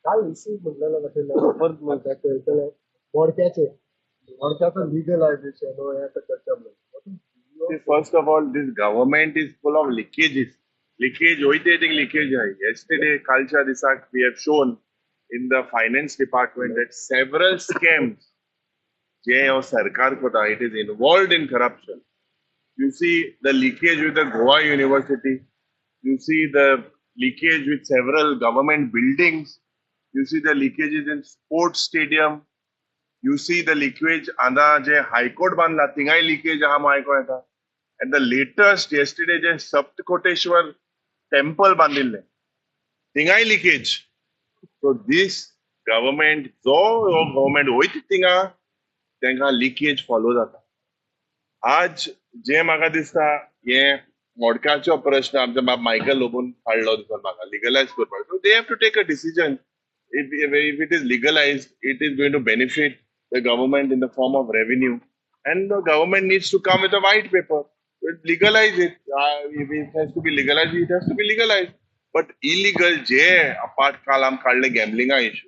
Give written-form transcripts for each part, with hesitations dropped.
काल इसी म्हणलेलो कशें परत म्हणटा कळटलें मोडक्याचें मोडक्याचो लिगलायझेशन हो हें आतां चर्चा. First of all, this government is full of leakages. Leakage वयते थिंग leakage आहे. Yesterday, कालच्या दिसाक we have shown in the finance department that several scams जे हो सरकार करता, it is involved in corruption. You see the leakage with the Goa University. You see the leakage with several government buildings. You see the leakages in sports stadium. You see the leakage आतां जे high court बांदला थिंगाय leakage आहा म्हूण आयकों येता. And the latest yesterday J Saptakoteshwar temple बांदिल्लें थिंगाय leakage. So दीस government जो हो government वयता थिंगा तांकां लिकेज फॉलो जाता. आज जे म्हाका दिसता हे मोडक्याचो प्रश्न आमच्या बाब मायकल लोबोन हाडलो दिसता म्हाका लिगलायज करपाक. So they have to take a decision. If it is legalized, it is going to benefit the government in the form of revenue, and the government needs to come with a white paper. Legalize it. If it has to be legalized, it has to be legalized. But illegal J apart काल आम काडले गॅमलिंगा issue,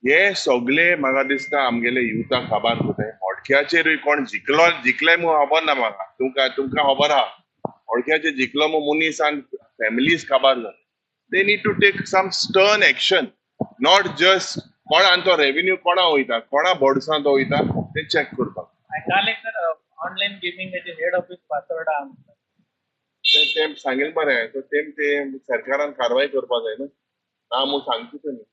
हे सगळे म्हाका दिसता आमगेले युथाक काबार करताय. मोडक्याचेरूय कोण जिखलो जिखले म्हूण खबर ना म्हाका, तुमकां तुमकां खबर आहा. मोडक्याचेर जिखलो म्हूण मनीस आनी फॅमिलीज काबार जाले. They need to take some stern action, not just कोणा आनी तो रेव्हेन्यू कोणा वयता, कोणा बोर्डसान तो वयता तें चॅक करपाक. काल एक सर ऑनलायन गेमिंगाचे हेड ऑफिस पातोर्डा. तें सांगेल बरें, सो तें ते सरकारान कारवाय करपाक जाय न्हू, ना म्हूण सांगची न्ही.